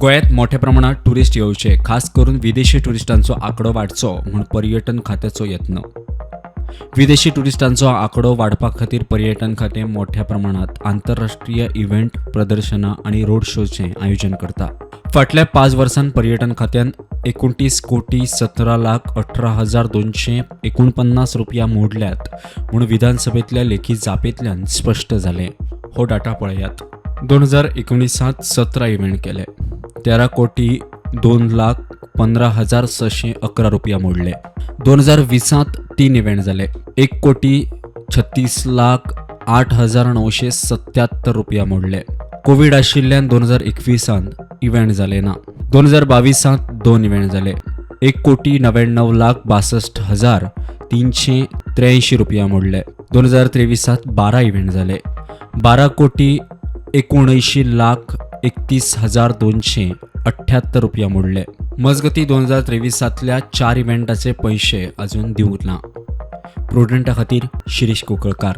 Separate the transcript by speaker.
Speaker 1: गोंयांत मोठ्या प्रमाणात ट्युरिस्ट येवचे, खास करून विदेशी ट्युरिस्टांचो आंकडो वाडचो म्हूण पर्यटन खात्याचो यत्न. विदेशी ट्युरिस्टांचो आंकडो वाडपा खातीर पर्यटन खातें मोठ्या प्रमाणात आंतरराष्ट्रीय इव्हेंट, प्रदर्शनां आनी रोड शोचें आयोजन करता. फाटल्या 5 वर्सांत पर्यटन खात्यान 29,17,18,249 रुपया मोडल्यात म्हूण विधानसभेंतल्या लेखी जापेंतल्यान स्पश्ट जालें. हो डाटा पळयात. 2019 17 इव्हेंट केले, 13,02,15,611 रुपया मोडले. 2020 3 इव्हेंट जाले, 1,36,08,977 रुपया मोडले. कोवीड आशिल्ल्यान 2021 इव्हेंट जाले ना. 2022 2 इव्हेंट जाले, 1,99,62,383 रुपया मोडले. 2023 12 इव्हेंट जाले, 12,79,31,278 रुपया मोडले. मजगती 2023 4 इव्हेंटाचे पयशे अजून दिवंक ना. प्रुडंटा खातीर शिरीष कुंकळकार.